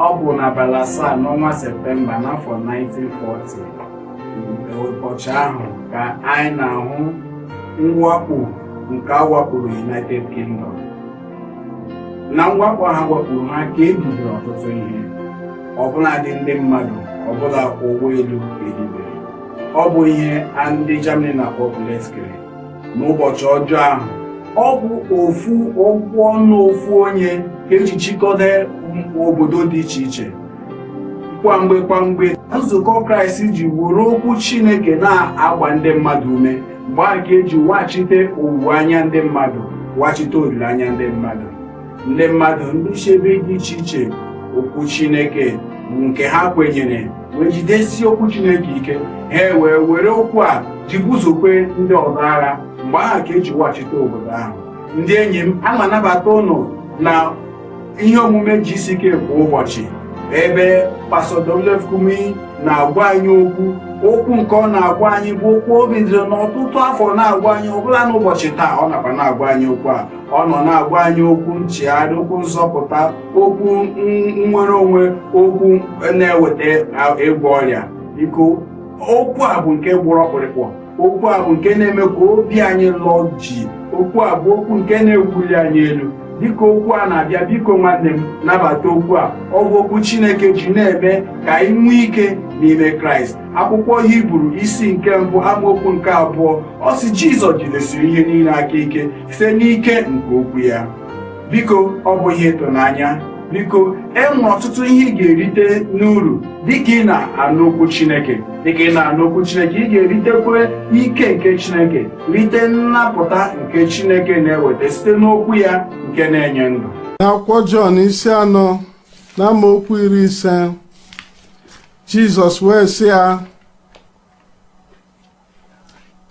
Ọ bụ n'abalị 7 n'ọnwa Septemba n'afọ 1940, ụbọchị ahụ ka anyị na-ahụ mwakpo nke a wakporo United Kingdom. Na mwakpo ha wakporo ha ka e bibiri ọtụtụ ihe, ọbụladị ndị mmadụ, ọbụla ụgbọelu edibere. Ọ bụ ihe ndị Germany na-akpọ Blitzkrieg. N'ụbọchị ọjọọ ahụ, ọ bụ ofu okwu ọnụ ofu onye ka eji chịkọta obodo dị iche iche. Kwamgbe kwamgbe, nzukọ Kraịst ji were okwu Chineke na-agba ndị mmadụ ume. Mgbe ahụ ka eji weghachite owuwe anya ndị mmadụ, weghachite olileanya ndị mmadụ, ndị mmadụ ndị si ebe dị iche iche. Okwu Chineke bụ nke ha kwenyere wee jidesie okwu Chineke ike. Ha wee were okwu a ji buzokwe ndị ọzọ agha. Mgbe ahụ ka eji weghachite obodo ahụ. Ndị enyi m, a na-anabata ụnụ na ihe omume GCK kwa ụbọchị, ebe Pastọ WF Kumuyi na-agwa anyị okwu. Okwu nke ọ na-agwa anyị bụ okwu o bidoro n'ọtụtụ afọ na-agwa anyị. Ọbụla n'ụbọchị taa, ọ nakwa na-agwa anyị okwu a. Ọ nọ na-agwa anyị okwu nchegharị, okwu nzọpụta, okwu nnwere onwe, okwu na-eweta ịgwọ ọrịa. Biko, okwu a bụ nke gbụrụ ọkpụrịkpọ. Okwu a bụ nke na-eme ka obi anyị lọọ ji. Okwu a bụ okwu nke na-ewuli anyị elu. Dịka okwu a na-abịa, biko nwanne m, nabata okwu a. Ọ bụ okwu Chineke ji na-eme ka anyị nwee ike n'ime Kraịst. Akwụkwọ Hibru isi nke 1, amaokwu nke 2, ọ sị, Jizọs jidesiri ihe niile aka ike site n'ike nke okwu ya. Biko, ọ bụ ihe ịtụnanya. Biko, e nwere ọtụtụ ihe ị ga-erite n'uru dịka ị na-anụ okwu Chineke. Dịka ị na-anụ okwu Chineke, ị ga-eritekwa ike nke Chineke, rite nnapụta nke Chineke na-eweta site n'okwu ya nke na-enye ndụ. N'akwụkwọ Jọn isi 4 na amaokwu 50, Jizọs wee sị ya,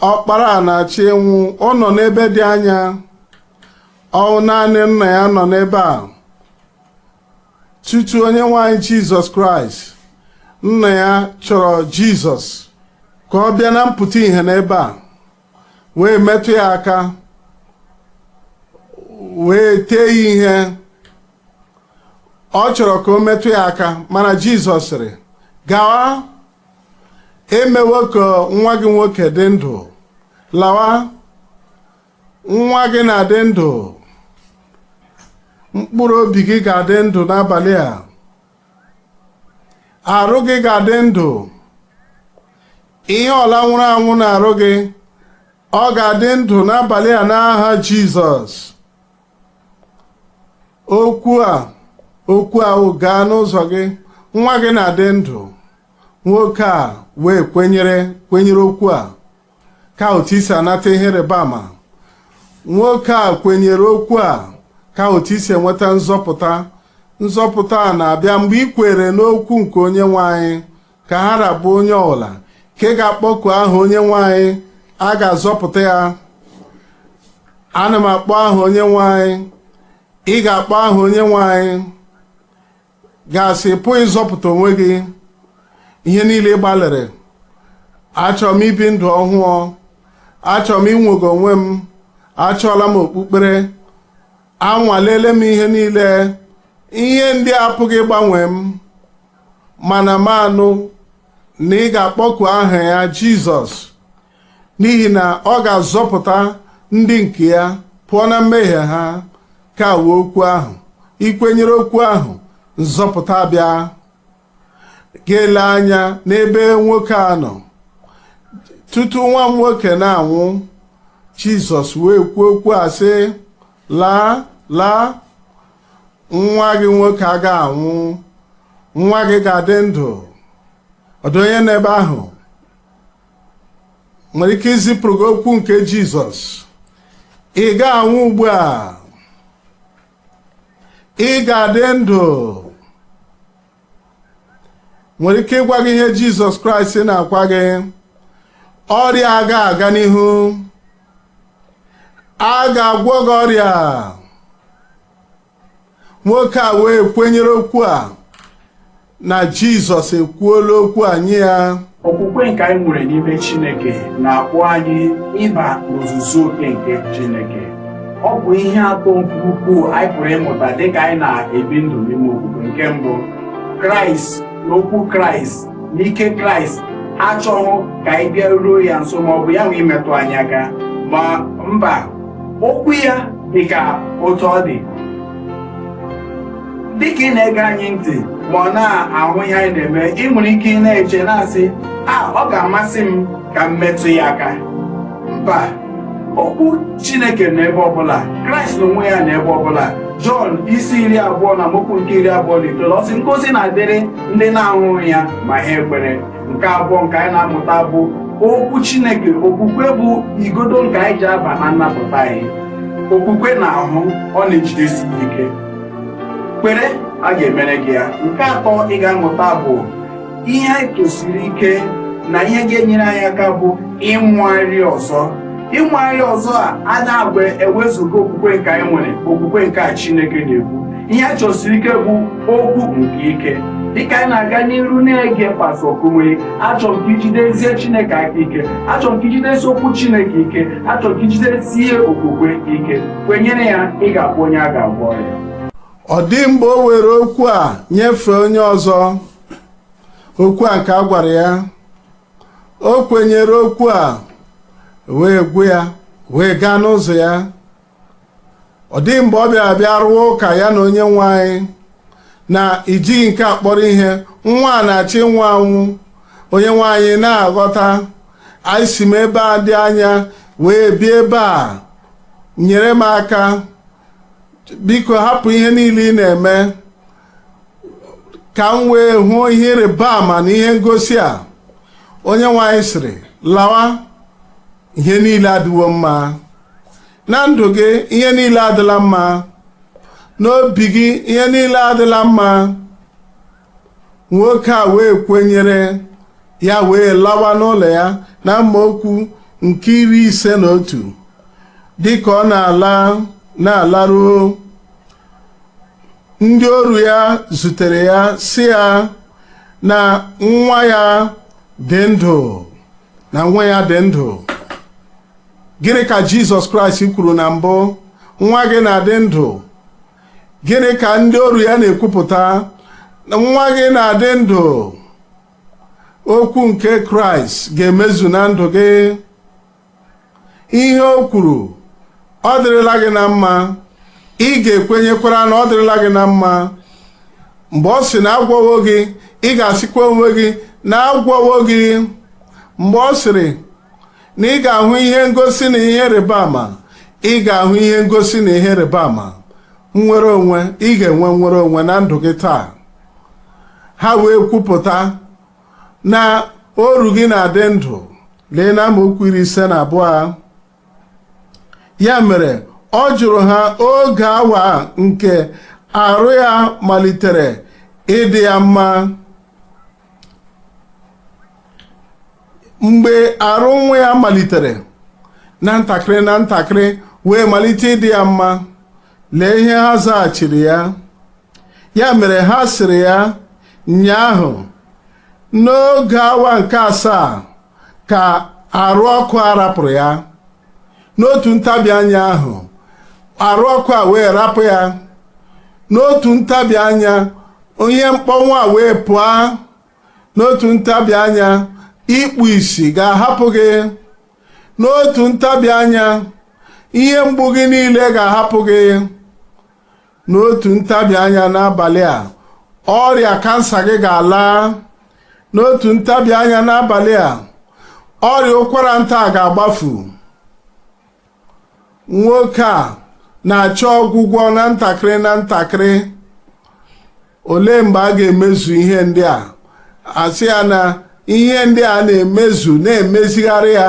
ọkpara a na-achọ ịnwụ, ọ nọ n'ebe dị anya, ọ naanị nna ya nọ n'ebe a tutu onye nwanyị Jizọs Kraịst. Nna ya chọrọ Jizọs ka ọ bịa na mpụta ihe n'ebe a wee metụ ya aka, wee tee ya ihe. Ọ chọrọ ka o metụ ya aka, mana Jizọs sịrị, gawa, emewo ka nwa gị nwoke dị ndụ. Lawa, nwa gị na-adị ndụ. Mkpụrụ obi gị ga-adị ndụ n'abalị a. Arụ gị ga-adị ndụ. Ihe ọla nwụrụ anwụ na-arụ gị, ọ ga-adị ndụ n'abalị a n'aha Jizọs. Okwu a, okwu ahụ, gaa n'ụzọ gị, nwa gị na-adị ndụ. Nwoke a wee kwenyere okwu a. Ka otu isi anata ihe ịrịba ama. Nwoke a kwenyere okwu a, ka otu isi enweta nzọpụta. Nzọpụta a na-abịa mgbe ị kwere n'okwu nke onye nwe anyị. Ka ha rabụ onye ọbụla nke ga-akpọku aha onye nwe anyị, a ga-azọpụta ya. Ana m akpọ aha onye nwe anyị. Ị ga-akpọ aha onye nwe anyị, ga-asị pụ ịzọpụta onwe gị. Ihe niile ị gbalịrị, achọrọ m ibi ndụ ọhụụ, achọrọ m inwego onwe m, achọọla m okpukpere, anwalele m ihe niile, ihe ndị apụghị ịgbanwe m, mana m anụ na ị ga-akpọku aha ya, Jizọs, n'ihi na ọ ga-azọpụta ndị nke ya pụọ na mmehie ha. Ka wee okwu ahụ, ikwenyere okwu ahụ, nzọpụta bịa. Ga-ele anya n'ebe nwoke a nọ tutu nwa m nwoke na-anwụ. Jizọs wee kwuo okwu a sị, laa, laa, nwa gị nwoke aga anwụ, nwa gị ga-adị ndụ. Ọdụ onye n'ebe ahụ nwere ike izipụrụ gị okwu nke Jizọs: ị ga-anwụ ugbu a, ị ga-adị ndụ. Nwere ike ịgwa gị ihe Jizọs Kraịst na-akwa gị: ọrịa aga aga n'ihu, a ga-agwọ gị ọrịa. Nwoke a wee kwenyere okwu a na Jizọs ekwuola okwu a nye ya. Okwukwe nke anyị nwere n'ime Chineke na-akpọ anyị ịba n'ozuzu oke nke Chineke. Ọ bụ ihe atọ nke ukwuu anyị pụrụ ịmụta dịka anyị na-ebi ndụ n'ime okwukwe. Nke mbụ, Kraịst na okwu Kraịst na ike Kraịst achọghị ka anyị bịa ruo ya nso ma ọ bụ ya nwe imetụ anyị aka. Ma mba, okwu ya dị ka otu ọ dị. Dịka ị na-ege anyị ntị ma ọ na-ahụ ihe anyị na-eme, ị nwere ike ị na-eche na-asị, a ọ ga-amasị m ka m metụ ya aka. Mba, okwu Chineke n'ebe ọbụla, Kraịst n'onwe ya n'ebe ọbụla. Jọn isi 20 na amaokwu nke 29, ọ sị, ngozi na-adịrị ndị na-ahụghị ya ma ha ekwere. Nke abụọ nke anyị na-amụta bụ okwu Chineke. Okwukwe bụ igodo nke anyị ji aba na nnapụta anyị. Okwukwe na ahụ ọ na-ejidesi ike. Kwere, a ga-emere gị ya. Nke atọ ị ga-amụta bụ ihe anyị tosiri ike na ihe ga-enyere anyị aka bụ ịmụgharị ọzọ. Ịmụgharị ọzọ a anaghị ewezuga okwukwe nke anyị nwere, okwukwe nke a Chineke na-ekwu. Ihe a chọsiri ike bụ okwu nke ike. Dịka anyị na-aga n'iru na-ege Pastọ Kumuyi, achọrọ m ka ijidezie Chineke aka ike, achọrọ m ka ijidesie okwu Chineke ike, achọrọ m ka ijidesie okwukwe ike. Kwenyere ya, ị ga-abụ onye a ga-agwọ ọrịa. Ọ dị mgbe o were okwu a nyefee onye ọzọ, okwu a nke a gwara ya, o kwenyere okwu a wee gwụ ya, wee gaa n'ụzọ ya. Ọ dị mgbe ọ bịara bịa rụọ ụka ya na onye nwe anyị na ijighị nke a kpọrọ ihe, nwa a na-achọ ịnwụ anwụ. Onye nwe anyị na-aghọta, anyị si m ebe a dị anya wee bịa ebe a, nyere m aka, biko hapụ ihe niile ị na-eme ka m wee hụ ihe ịrịba ama na ihe ngosi a. Onye nwe anyị sịrị, lawa, ihe niile adịwo mma na ndụ gị, ihe niile adịla mma n'obi gị, ihe niile adịla mma. Nwoke a wee kwenyere ya, wee lawa n'ụlọ ya. Na amaokwu nke 51, dịka ọ na-ala na-alaruo, ndị oru ya zutere ya, si ya na nwa ya dị ndụ, na nwa ya dị ndụ. Gịnị ka Jizọs Kraịst kwuru na mbụ? Nwa gị na-adị ndụ. Gịnị ka ndị oru ya na-ekwupụta? Nwa gị na-adị ndụ. Okwu nke Kraịst ga-emezu na ndụ gị. Ihe o kwuru, ọ dịrịla gị na mma. Ị ga-ekwenyekwara na ọ dịrịla gị na mma. Mgbe ọ sị na agwọwo gị, ị ga-asịkwa onwe gị na agwọwo gị. Mgbe ọ sịrị na ị ga-ahụ ihe ngosi na ihe ịrịba ama, ị ga-ahụ ihe ngosi na ihe ịrịba ama. Nnwere onwe, ị ga-enwe nnwere onwe na ndụ gị taa. Ha wee kwupụta na oru gị na-adị ndụ. Lee na amaokwu 52. Ya mere ọ jụrụ ha oge awa nke arụ ya malitere ịdị ya mma. Mgbe arụ nwa ya malitere na ntakịrị na ntakịrị wee malite ịdị ya mma, lee ihe ha zaghachiri ya. Ya mere ha sịrị ya, nyaahụ n'oge awa nke asaa ka arụ ọkụ a rapụrụ ya. N'otu ntabi anya ahụ arụ ọkụ a wee rapụ ya. N'otu ntabi anya onye mkpọnwụ a wee pụọ. N'otu ntabi anya ikpu isi ga-ahapụ gị. N'otu ntabi anya ihe mgbu gị niile ga-ahapụ gị. N'otu ntabi anya n'abalị a ọrịa kansa gị ga-ala. N'otu ntabi anya n'abalị a ọrịa ụkwara nta ga-agbafu. Nwoke a na-achọ ọgwụgwọ na ntakịrị na ntakịrị. Olee mgbe a ga-emezu ihe ndị a? Asị ya na ihe ndị a na-emezu na-emezigharị ya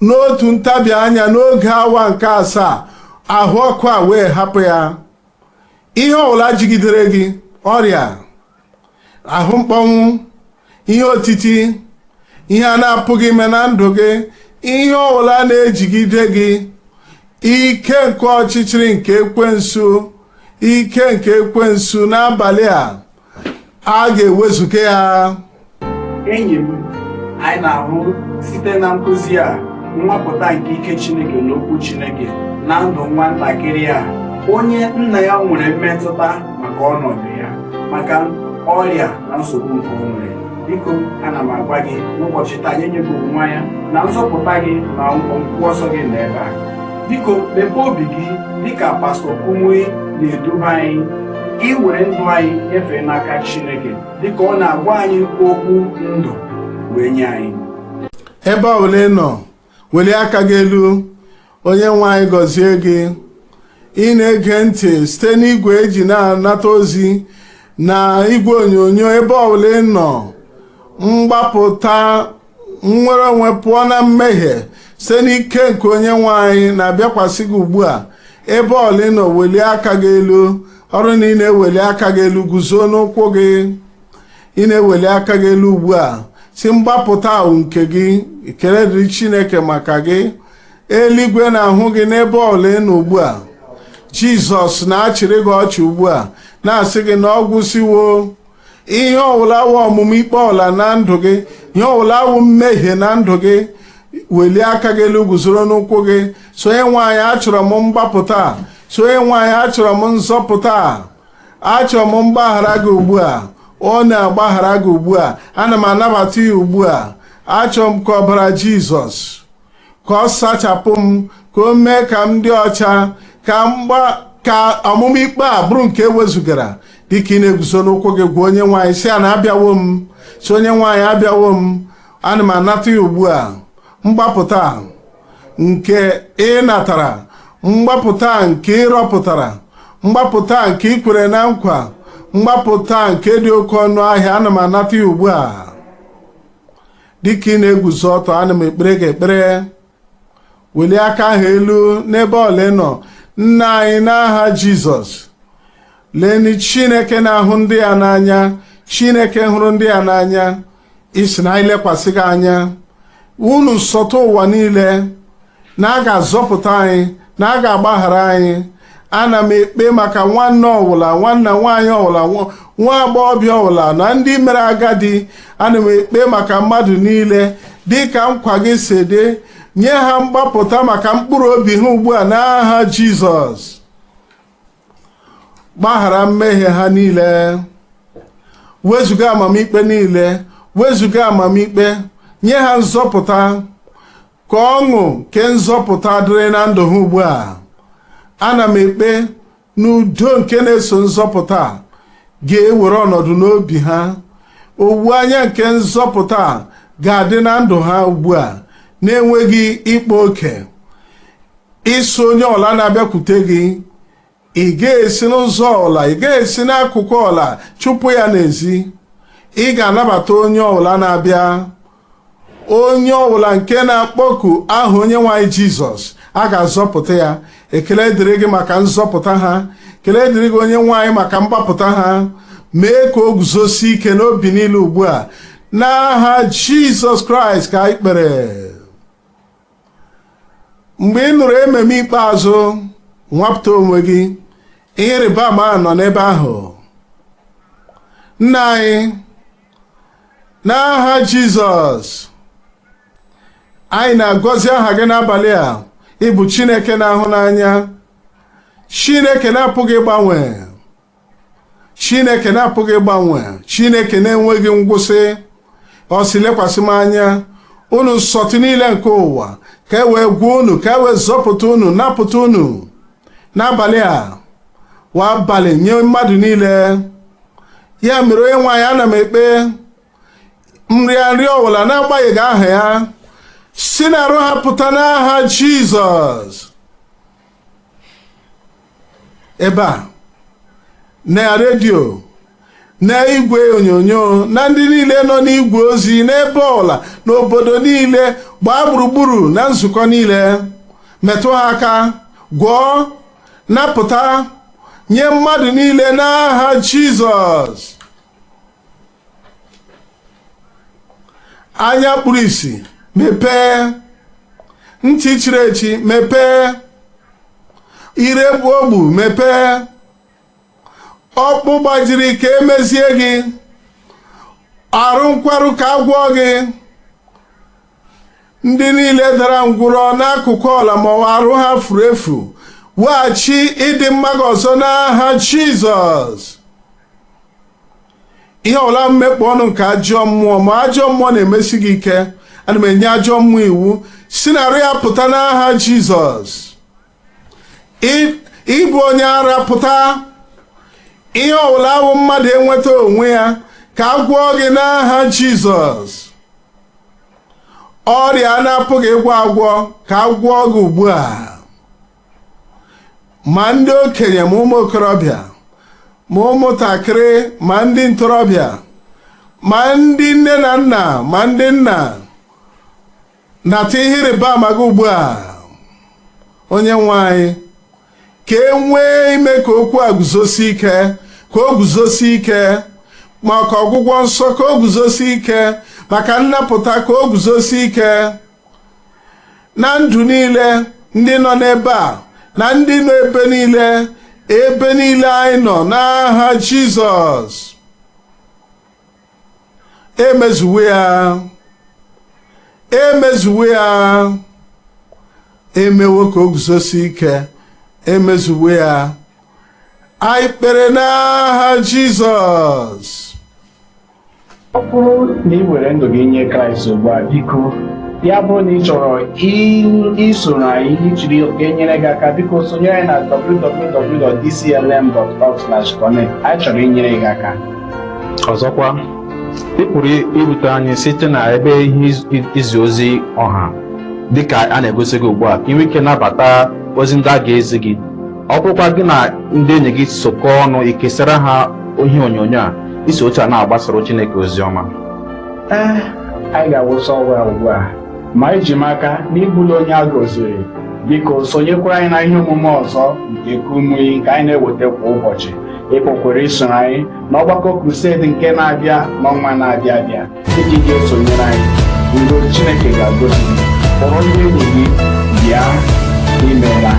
n'otu ntabi anya n'oge awa nke asaa ahụ ọkụ a wee hapụ ya. Ihe ọbụla jigidere gị, ọrịa, ahụ mkpọnwụ, ihe otiti, ihe a na-apụghị ime na ndụ gị, ihe ọbụla na-ejigide gị, ike nke ọchịchịrị nke ekwensu, ike nke ekwensu n'abalị a, a ga-ewezuga ya. Enyi m, anyị na-ahụ site na nkụzi a nnwapụta nke ike Chineke na okwu Chineke na ndụ nwatakịrị a, onye nna ya nwere mmetụta maka ọnọdụ ya, maka Ọrịa na nsogbu nke o nwere, biko, ana m agwa gị n'ụbọchị taa, anyị enyeghị onwe anya na nzọpụta gị na nkwụ ọsọ gị nọ ebe a. Biko, mepee obi gị dịka Pastọ Kumuyi na-eduba anyị iwere ndụ anyị nyefee n'aka Chineke, dịka ọ na-agwa anyị okwu ndụ wee nye anyị. Ebe ọbụla ị nọ, welie aka gị elu. Onye nwe anyị gọzie gị. Ị na-ege ntị site n'igwe eji na-anata ozi na igwe onyonyo, ebe ọbụla ị nọ, mgbapụta, nnwere onwe pụọ na mmehie site n'ike nke Onye nwe anyị na-abịakwasị gị ugbu a. Ebe ọbụla ị nọ, welie aka gị elu. Ọrụ na ị na-eweli aka gị elu, guzo n'ụkwụ gị. Ị na-eweli aka gị elu ugbu a, si mgbapụta ahụ nke gị. Ekele dịrị Chineke maka gị. Eluigwe na-ahụ gị n'ebe ọbụla ị nọ ugbu a. Jizọs na-achịrị gị ọchị ugbu a, na-asị gị na ọ gwụsịwo. Ihe ọwụla wụ ọmụmụ ikpe ọla na ndụ gị, ihe ọwụla wụ mmehie na ndụ gị, welie aka gị elu, guzoro n'ụkwụ gị. So onye nwe anyị, achọrọ m mgbapụta. So onye nwe anyị, achọrọ m nzọpụta. Achọrọ m mgbaghara gị ugbu a. Ọ na-agbaghara gị ugbu a. Ana m anabata ya ugbu a. Achọrọ m ka ọbara Jizọs ka ọ sachapụ m, ka o mee ka m dị ọcha, ka mgba ka ọmụmụ ikpe a bụrụ nke ewezugara. Dịka ị na-eguzo n'ụkwụ gị, gwa Onye nwe anyị, si ya na abịawo m. Si Onye nwe anyị, abịawo m, ana m anata ya ugbu a. Mgbapụta nke ị natara, mgbapụta nke ị rọpụtara, mgbapụta nke ị kwere na nkwa, mgbapụta nke dị oke ọnụ ahịa, ana m anata ya ugbu a. Dịka ị na-eguzo ọtọ, ana m ekpere gị ekpere. Welie aka ahụ elu n'ebe ọla ị nọ. Nna anyị, n'aha Jizọs, leni Chineke na-ahụ ndị ya n'anya, Chineke hụrụ ndị ya n'anya, isi na anyị lekwasị gị anya, unu sọtụ ụwa niile, na a ga-azọpụta anyị, na a ga-agbaghara anyị. Ana m ekpe maka nwanne ọwụla, nwanna nwaanyị ọwụla, nwa agbọghọbịa ọwụla na ndị mere agadi. Ana m ekpe maka mmadụ niile dịka nkwa gị si dị. Nye ha mgbapụta maka mkpụrụ obi ha ugbu a n'aha Jizọs. Gbaghara mmehie ha niile, wezụga amamikpe niile, wezụga amamikpe, nye ha nzọpụta, ka ọṅụ nke nzọpụta dịrị na ndụ ha ugbu a. Ana m ekpe n'udo nke na-eso nzọpụta ga-ewere ọnọdụ n'obi ha. Owuwe anya nke nzọpụta ga-adị na ndụ ha ugbu a, na-enweghị ịkpa oke. Ịso onye ọla na-abịakwute gị, ị ga-esi n'ụzọ ọla, ị ga-esi n'akụkụ ọla chụpụ ya n'ezi. Ị ga-anabata onye ọbụla na-abịa, onye ọbụla nke na-akpọku aha Onye nwe anyị Jizọs, a ga-azọpụta ya. Ekele dịrị gị maka nzọpụta ha. Ekele dịrị gị, Onye nwe anyị, maka mgbapụta ha. Mee ka o guzosie ike n'obi niile ugbu a. N'aha Jizọs Kraịst ka anyị kpere. Mgbe ị nụrụ ememe ikpeazụ, nwapụta onwe gị. Ihe ịrịba ama nọ n'ebe ahụ. Nna anyị, n'aha Jizọs, anyị na-agọzi aha gị n'abalị a. Ịbụ Chineke na-ahụ n'anya, Chineke na-apụghị ịgbanwe, Chineke na-apụghị ịgbanwe, Chineke na-enweghị ngwụsị. Ọ sị, "Lekwasị m anya, unu nsọtụ niile nke ụwa, ka e wee gwuo unu, ka e wee zọpụta unu, napụta unu." N'abalị a wa abalị nye mmadụ niile. Ya mere, Onye nwe anyị, ana m ekpe nrịanrịa ọbụla, na-agbanyeghị aha ya, si n'arụ ha pụta n'aha Jizọs. Ebe a na redio, na igwe onyonyo, na ndị niile nọ n'igwe ozi, n'ebe ọla, n'obodo niile gbaa gburugburu, na nzukọ niile, metụ ha aka, gwọọ, napụta, nye mmadụ niile n'aha Jizọs. Anya kpuru isi mepee, ntị chiri echi mepee, ire bụ ogbu mepee, ọkpụ gbajiri ka emezie gị, arụ nkwarụ ka agwọọ gị. Ndị niile dara ngwụrọ n'akụkụ ọla ma ọ arụ ha furu efu, weghachi ịdị mma gị ọzọ n'aha Jizọs. Ihe ọbụla mmekpọ ọnụ nke ajọ mmụọ, ma ajọ mmụọ na-emesi gị ike, ana m enye ajọ mmụọ iwu si n'arụ ya pụta n'aha Jizọs. Ịbụ onye ara, pụta. Ihe ọbụla awụ mmadụ enweta onwe ya, ka a gwọọ gị n'aha Jizọs. Ọrịa a na-apụghị ịgwọ agwọ, ka a gwọọ gị ugbu a. Ma ndị okenye, ma ụmụ okorobịa, ma ụmụntakịrị, ma ndị ntorobịa, ma ndị nne na nna, ma ndị nna, nata ihe ịrịba ama gị ugbu a. Onye nwe anyị, ka e nwee ime ka okwu a guzosi ike, ka o guzosi ike maka ọgwụgwọ nsọ, ka o guzosi ike maka nnapụta, ka o guzosi ike na ndụ niile ndị nọ n'ebe a na ndị nọ ebe niile, ebe niile anyị nọ, n'aha Jizọs. Emezuwe ya, emezuwe ya, emewo ka o guzosi ike, emezuwe ya. Anyị kpere n'aha Jizọs. Ọ bụrụ na ị were ndụ gị nye Kraịst ugbu a, biko, ya bụrụ na ị chọrọ isoro anyị ijiri enyere gị aka, biko sonyere anyị na www.dclm.org/connect. Anyị chọrọ inyere gị aka. Ọzọkwa, ị pụrụ irute anyị site na ebe ihe izi ozi ọha dịka a na-egosi gị ugbu a, ka ị nwee ike nabata ozi ndị a ga-ezi gị. Ọ bụrụkwa gị na ndị enyi gị sokọọ ọnụ ikesara ha ihe onyonyo a, isi otu a na-agbasara Chineke ozi ọma. Ee, anyị ga-awụsa ọgwụ a ugbu a, ma iji m aka na ịbụla onye a gọziri. Biko sonyekwara anyị na ihe omume ọzọ nke Kumuyi nke anyị na-eweta kwa ụbọchị. Ị pụkwara isoro anyị n'ọgbakọ crusade nke na-abịa n'ọnwa na-abịa abịa iji ga-esonyere anyị. Udo Chineke ga-agozi gị. Kpọrọ ndị enyi gị bịa. Imeela.